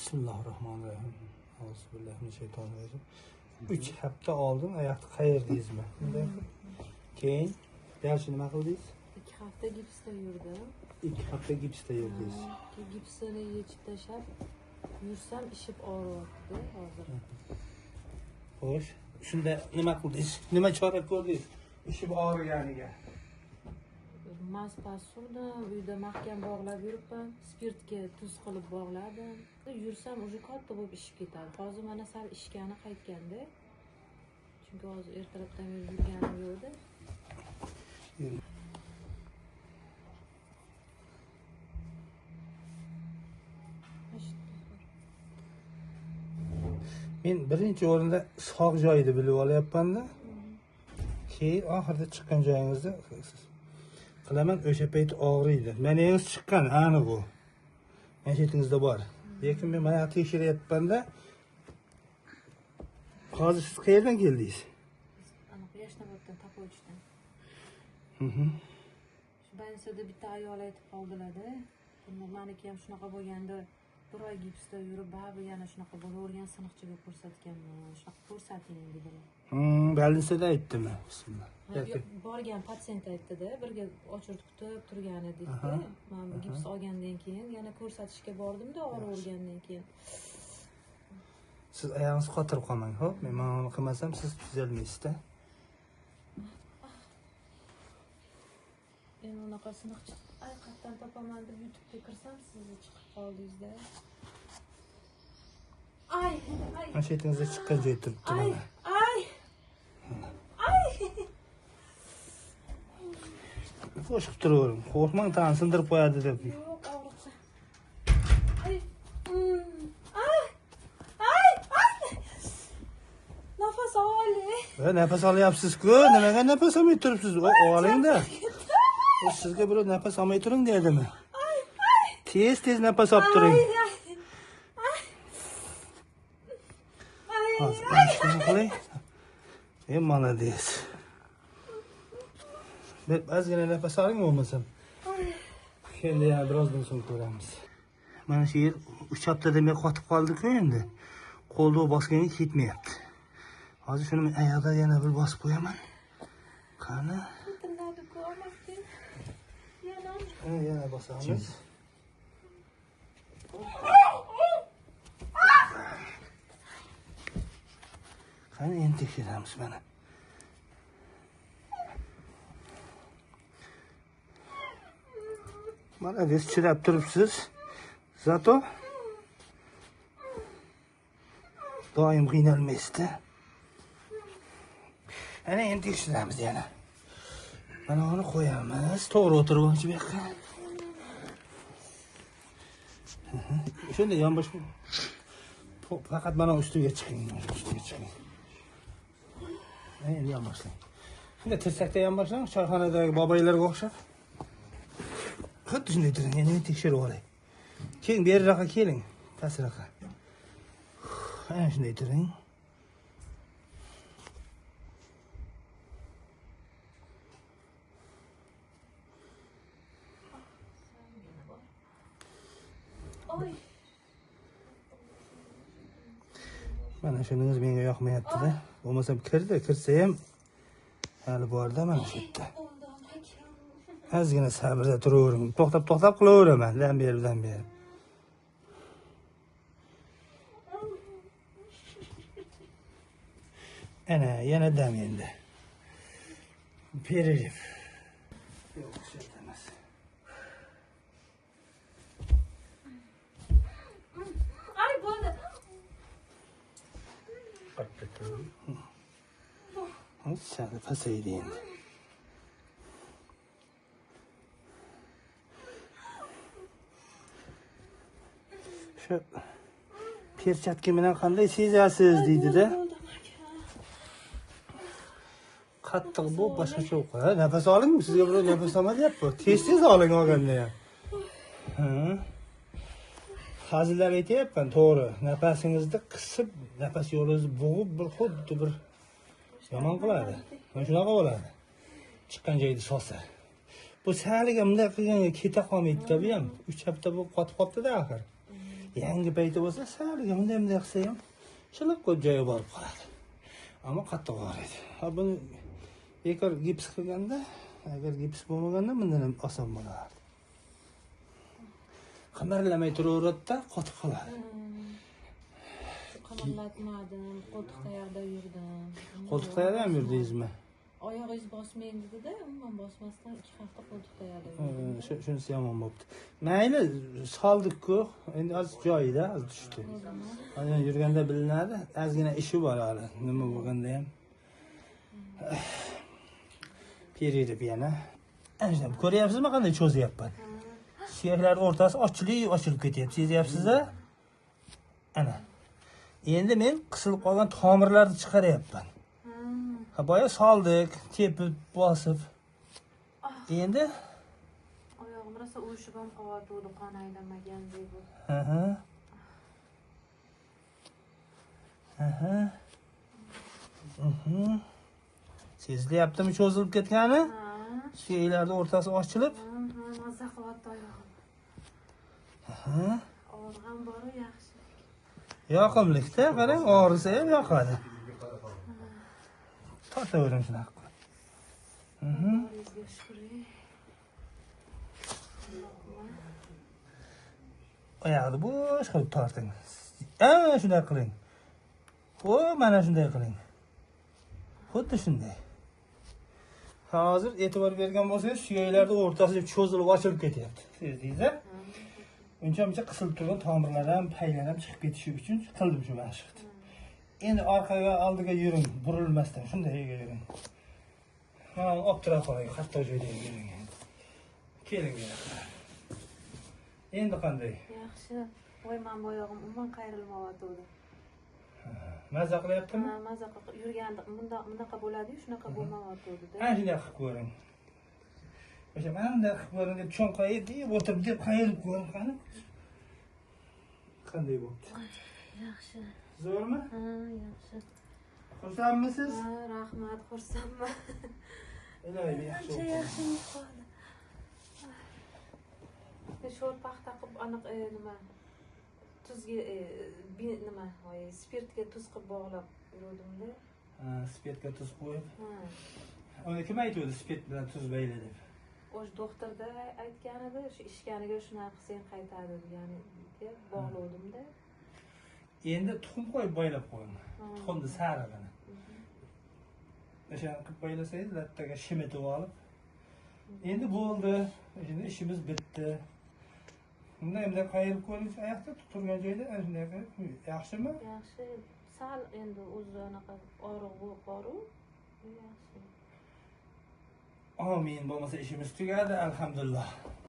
Bismillahirrohmanirrohim. Auzubillahi. 3 hafta oldin oyoqni qayirdingizmi? Keyin дальше nima qildingiz? 2 hafta gipsda yurdim. 2 hafta gipsda yurdingiz. Keyin gipsini yechib tashlab yursam ishib og'riyapti hozir. Xo'sh, shunda nima qildingiz? Nima chora ko'rdingiz ishib og'riganiga? Mazpas surdim, uyda mahkam bog'lab yuribman, spirtga tuz qilib bog'ladim. Yursam уже katta bo'lib ishib ketadi. Hozir mana sal ishgani qaytganda. Chunki hozir ertalabdan beri yurganim yo'qda. Men birinchi o'rinda sog' joyini bilib olyapman-da. Keyin oxirida chiqqan joyingizda qilaman, o'sha payt og'riydi. Manangiz chiqqan, aniq bu. Manshetingizda bor. Lekin men mana tekshiryapman-da. Hozir siz qayerdan keldingiz? Aniq Yashnoboddan Tapochdan. Shu больницада bitta ayol aytib qoldilar-da. Meniki ham shunaqa bo'lganda bir oy gipsda yurib, baribir yana shunaqa bo'lavergan, siniqchiga ko'rsatganman. Shunaqa ko'rsating dedilar. Больницада aytdimi? Bismillah. Borgan patsient aytdi-da, birga очередь kutib turgan edik-da. Men bu gips olgandan keyin yana ko'rsatishga bordim-da, og'rigandan keyin. Siz oyog'ingizni qotirib qolmang, xo'p? Men mana buni qilmasam siz tuzalmaysiz-da. Endi unaqa siniqchi ay qayerdan topaman deb YouTube'ga kirsam sizni chiqib qoldingiz-da. Ay, ay. Mana shu yetingizda chiqqan joy turibdi mana. Ay. Ay. Qo'shib turavering. Qo'rqmang, tan sindirib qo'yadi deb. Yo'q, og'riqsa. Ay. Ay. Ay, ay. Nafas oling. Nafas olyapsiz-ku, nimaga nafas olmay turibsiz? Oling-da. Sizga birov nafas olmay turing dedimi? Tez-tez nafas olib turing. Hozir shuni qiling. Молодец. Bir ozgina nafas oling bo'lmasam. Endi yana birozdan so'ng ko'ramiz. Mana shu yer 3 haftadan beri qotib qoldi-ku endi. Qo'lni bosganga ketmayapti. Hozir shuni men oyoqda yana bir bosib qo'yaman. Qani? Yana bosamiz. Qani endi tekshiramiz mana. Mana chidab turibsiz. Zato doim qiynalmaysiz-da. Ana endi tekshiramiz yana. Mana uni qo'yamiz. To'g'ri o'tirib olingchi bu yoqqa. Shunday yonbosh faqat mana ustiga chiqing, ustiga chiqing. Endi yonboshlang. Shunday tirsakda yonboshlang, choyxonadagi boboylarga o'xshab. Xuddi shunday turing, endi men tekshirib olay. Keling, beriroqqa keling, pastroqqa. Ana shunday turing. Mana shuningiz menga yoqmayapti-da. Bo'lmasam kirdi, kirsa ham hali borda mana shu yerda. Ozgina sabrda turavering. To'xtab-to'xtab qilaveraman, dam berib, dam berib. Ana, yana dam endi. Перерыв. Yo'q, shu yerda emas. Ay, bo'ldi. Sal pasaydi endi. Shu perchatka bilan qanday sezasiz deydi-da. Qattiq bu boshqacha o'qi. Nafas oling, sizga birov nafas olma deyapti. Tez-tez oling olganda ham. Hazillar aytyapman, to'g'ri. Nafasingizni qisib, nafas yo'lingizni bo'g'ib bir xuddi bir yomon qiladi. Mana shunaqa bo'ladi. Chiqqan joyida solsa. Bu saliga bunday qilganga keta qolmaydi-da bu ham. 3 hafta bo'lib qotib qolibdi-da axir. Yangi payti bo'lsa, saliga bunday bunday qilsa ham shilib qo'yib joyiga borib qoladi. Ammo qattiq og'riydi. Ha, buni bekor gips qilganda, agar gips bo'lmaganda bundan ham oson bo'lardi. Qimirlamay turaveradi-da, qotib qoladi. Qimirlatmadim, qo'ltiqtayoqda yurdim. Qo'ltiqtayoqda ham yurdingizmi? Oyog'ingiz bosmang dedi-da, umuman bosmasdan 2 hafta qo'ltiqtayoqda yurdim. Shunisi yomon bo'libdi. Mayli, soldik-ku, endi oz joyida, oz tushdi. Ana yurganda bilinadi, ozgina ishi bor hali, nima bo'lganda ham. Peririb yana. Ana shuni ko'ryapsizmi qanday cho'zyapman? Suyaklar o'rtasi ochilib, ochilib ketyapti. Sezyapsiz-a? Ana. Endi men qisilib qolgan tomirlarni chiqaryapman. Ha, boya soldik, tepib, bosib. Endi oyog'im rosa uvishib ham qolyapti, qon aylanmagandek bu. Aha. Aha. Mhm. Sezilyaptimi cho'zilib ketgani? Suyaklarning o'rtasi ochilib. Maza qilyapti oyog'im. Aha. Og'rig'im bor-u, yaxshi. Yoqimlikda, qarang, og'risa ham yoqadi. Tortavering shunaqa qilib. Oyog'ini bo'sh qilib torting. Ana shunday qiling. Xo'p, mana shunday qiling. Xuddi shunday. Hozir e'tibor bergan bo'lsangiz, suyaklarning o'rtasi cho'zilib ochilib ketyapti. Sezdingiz-a? Uncha-muncha qisilib turgan tomirlar ham, paylar ham chiqib ketishi uchun qildim shu mashqni. Endi orqaga, oldiga yuring, burilmasdan shunday yuring. Mana olib tura qoling, hatto joyda yuring. Keling bu yoqqa. Endi qanday? Yaxshi. Voy, men bu oyog'im umuman qayrilmayotdi. Maza qilyaptimi? Ha, maza qilib yurganda bundaqa bo'ladi-yu, shunaqa bo'lmayotdi-da. Ana shunday qilib ko'ring. O'sha mana bunday qilib ko'ring deb cho'nqayib deb o'tirib deb qayirib ko'ring qani. Qanday bo'ldi? Yaxshi. Zo'rmi? Ha, yaxshi. Xursandmisiz? Ha, rahmat, xursandman. Iloyim, yaxshi Ancha bo'ldi. yaxshi bo'lib qoldi. Sho'r paxta qilib aniq nima tuzga nima, voy, spirtga tuz qilib bog'lab yuruvdim-da. Ha, spirtga tuz qo'yib. Ha. Uni kim aytuvdi spirt bilan tuz bayla deb? O'sha doktorda aytgan edi, shu ishganiga shunaqa qilsang qaytadi degani deb bog'lovdim-da. Endi tuxum qo'yib boylab qo'ying. Tuxumni sarig'ini. O'shani qilib boylasangiz, lattaga shimitib olib. Endi bo'ldi. Endi ishimiz bitdi. Bunday bunday qayirib ko'ring, oyoqda turgan joyda ana shunday qilib, yaxshimi? Yaxshi. Sal endi o'zi anaqa og'riq bor-u, yaxshi. Amin, bo'lmasa ishimiz tugadi, alhamdulillah.